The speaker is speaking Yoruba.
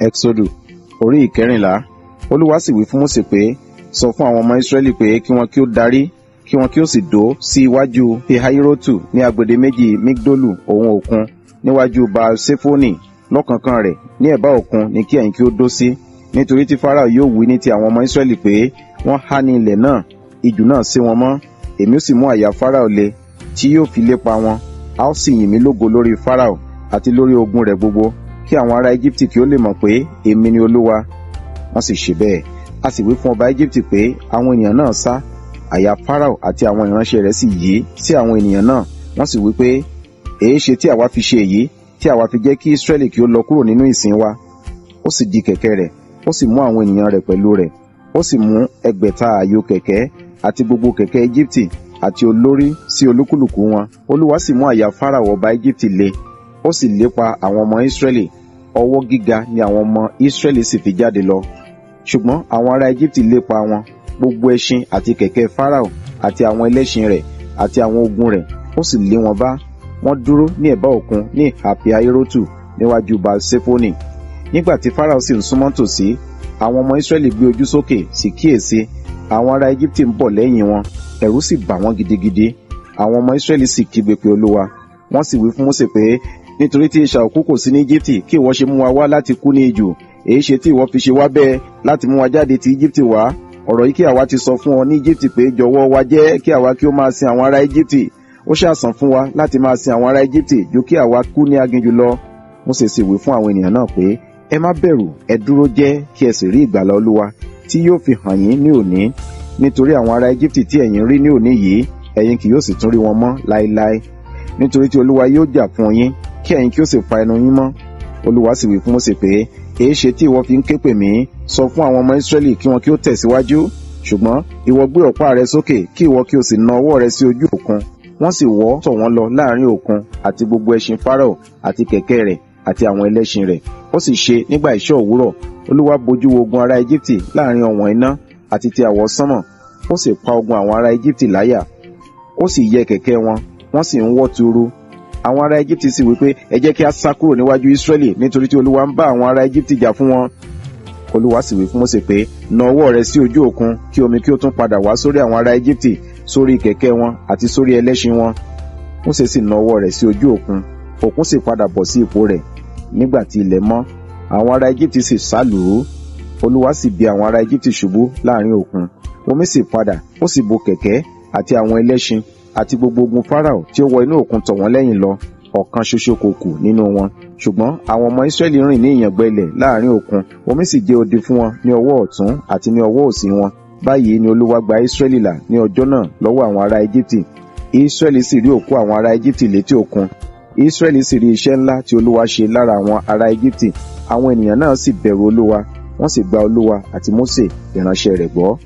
Ẹ́xódù orí ìkẹrìnlá. Olúwa sì wí fún Mósè pé, sọ fún àwọn ọmọ Ísírẹ́lì pé kí wọn kí ó darí, kí wọn kí ó sì dó sí iwájú Pi-Hahirotu ní agbede méjì Migdolu òun òkun, níwájú Baal-Ṣefoni lọ́kánkán rẹ̀ ní ẹ̀bá òkun ni kí ẹ̀yin kí ó dó sí. Nítorí tí Farao yóò wí ní ti àwọn ọmọ Ísírẹ́lì pé, wọ́n há ní ilẹ̀ náà, ijù náà sé wọn mọ́. Èmi ó sì mú àyà Farao le, tí yóò fi lépa wọn. A ó sì yìn mí lógo lórí Farao àti lórí ogun rẹ̀ gbogbo, kí àwọn ará Égíptì kí ó lè mọ̀ pé èmi ni Olúwa. Wọ́n sì ṣe bẹ́ẹ̀. A sì wí fún ọba Égíptì pé àwọn ènìyàn náà sá. Àyà Farao àti àwọn ìránṣẹ́ rẹ̀ sì yí sí àwọn ènìyàn náà. Wọ́n sì wí pé, èéṣe tí àwa fi ṣe èyí, tí àwa fi jẹ́ kí Ísírẹ́lì kí ó lọ kúrò nínú ìsìn wa? Ó sì di kẹ̀kẹ́ rẹ̀, ó sì mú àwọn ènìyàn rẹ̀ pẹ̀lú rẹ̀. Ó sì mú 600 ààyò kẹ̀kẹ́ àti gbogbo kẹ̀kẹ́ Égíptì àti olórí sí olúkúlùkù wọn. Olúwa sì mú àyà Farao ọba Égíptì le, ó sì lépa àwọn ọmọ Ísírẹ́lì. Ọwọ́ gíga ni àwọn ọmọ Ísírẹ́lì sì fi jáde lọ. Ṣùgbọ́n àwọn ará Égíptì lépa wọn, gbogbo ẹṣin àti kẹ̀kẹ́ Farao àti àwọn ẹlẹ́ṣin rẹ̀ àti àwọn ogun rẹ̀, ó sì lé wọn bá. Wọ́n dúró ní ẹ̀bá òkun ní ìhà Pi-Hahirotu níwájú Baal-Ṣefoni. Nígbà tí Farao sì ń súnmọ́ tòsí, àwọn ọmọ Ísírẹ́lì gbé ojú sókè sì kíyèsi, àwọn ará Égíptì ń bọ̀ lẹ́yìn wọn, ẹ̀rù sì bà wọ́n gidigidi. Àwọn ọmọ Ísírẹ́lì sì kígbe pe Olúwa. Wọ́n sì wí fún Mósè pé, nítorí tí isà òkú kò sí ní Íjíptì, kí ìwọ ṣe mú wa wá láti kú ní ijù? Èéṣe tí ìwọ fi ṣe wá bẹ́ẹ̀ láti mú wa jáde ti Íjíptì wá? Ọ̀rọ̀ yìí kí àwa ti sọ fún ọ ní Íjíptì pé, jọ̀wọ́ wa jẹ́ kí àwa kí ó máa sin àwọn ará Íjíptì. Ó ṣàsàn fún wa láti máa sin àwọn ará Íjíptì ju kí àwa kú ní aginjù lọ. Mósè sì wí fún àwọn ènìyàn náà pé, ẹ má bẹ̀rù, ẹ dúró jẹ́ kí ẹ sì rí ìgbàlà Olúwa tí yóò fi hàn yín ní òní. Nítorí àwọn ará Íjíptì tí ẹ̀yin rí ní òní yìí, ẹ̀yin kì yóò sì tún rí wọn mọ́ láéláé. Nítorí tí Olúwa yóò jà fún yín, kí ẹ̀yin kí ó sì pa ẹnu yín mọ́. Olúwa sì wí fún Mósè pé, èéṣe tí ìwọ fi ń ké pè mí? Sọ fún àwọn ọmọ Ísírẹ́lì kí wọn kí ó tẹ̀síwájú. Ṣùgbọ́n ìwọ gbé ọ̀pá rẹ sókè, kí ìwọ kí o sì na ọwọ́ rẹ sí ojú òkun. Wọ́n sì wọ́ tọ̀ wọ́n lọ láàrin òkun àti gbogbo ẹṣin Farao àti kẹ̀kẹ́ rẹ̀ àti àwọn ẹlẹ́ṣin rẹ̀. Ó sì ṣe nígbà ìṣọ́ òwúrọ̀, Olúwa bojú wo ogun ará Íjíptì láàrin ọ̀wọ̀n iná àti ti àwọsánmọ̀. Ó sì pa ogun àwọn ará Íjíptì láyà. Ó sì yẹ kẹ̀kẹ́ wọn, wọ́n sì ń wọ́ tuuru. Àwọn ará Íjíptì sì wí pé, ẹ jẹ́ kí a sá kúrò níwájú Ísírẹ́lì, nítorí tí Olúwa ń bá àwọn ará Íjíptì jà fún wọn. Olúwa sì wí fún Mósè pé, na ọwọ́ rẹ sí ojú òkun, kí omi kí ó tún padà wá sórí àwọn ará Íjíptì, sórí kẹ̀kẹ́ wọn àti sórí ẹlẹ́ṣin wọn. Mósè sì na ọwọ́ rẹ̀ sí ojú òkun, òkun sì padà bọ̀ sí ipò rẹ̀. Nígbà tí ilẹ̀ mọ́, àwọn ará Íjíptì sì sá lù ú. Olúwa sì bi àwọn ará Íjíptì ṣubú láàrin òkun. Omi sì padà, ó sì bo kẹ̀kẹ́ àti àwọn ẹlẹ́ṣin àti gbogbo ogun Farao tí ó wọ inú òkun tọ̀ wọ́n lẹ́yìn lọ. Ọ̀kan ṣoṣo kò kù nínú wọn. Ṣùgbọ́n àwọn ọmọ Ísírẹ́lì rìn ní ìyàngbẹ ilẹ̀ láàrin òkun. Omi sì jẹ́ odi fún wọn ní ọwọ́ ọ̀tún àti ní ọwọ́ òsì wọn. Báyìí ni Olúwa gba Ísírẹ́lì là ní ọjọ́ náà lọ́wọ́ àwọn ará Íjíptì. Ísírẹ́lì sì rí òkú àwọn ará Íjíptì létí òkun. Ísírẹ́lì sì rí iṣẹ́ ńlá tí Olúwa ṣe lára àwọn ará Íjíptì. Àwọn ènìyàn náà sì bẹ̀rù Olúwa, wọ́n sì gba Olúwa àti Mósè ìránṣẹ́ rẹ̀ gbọ́.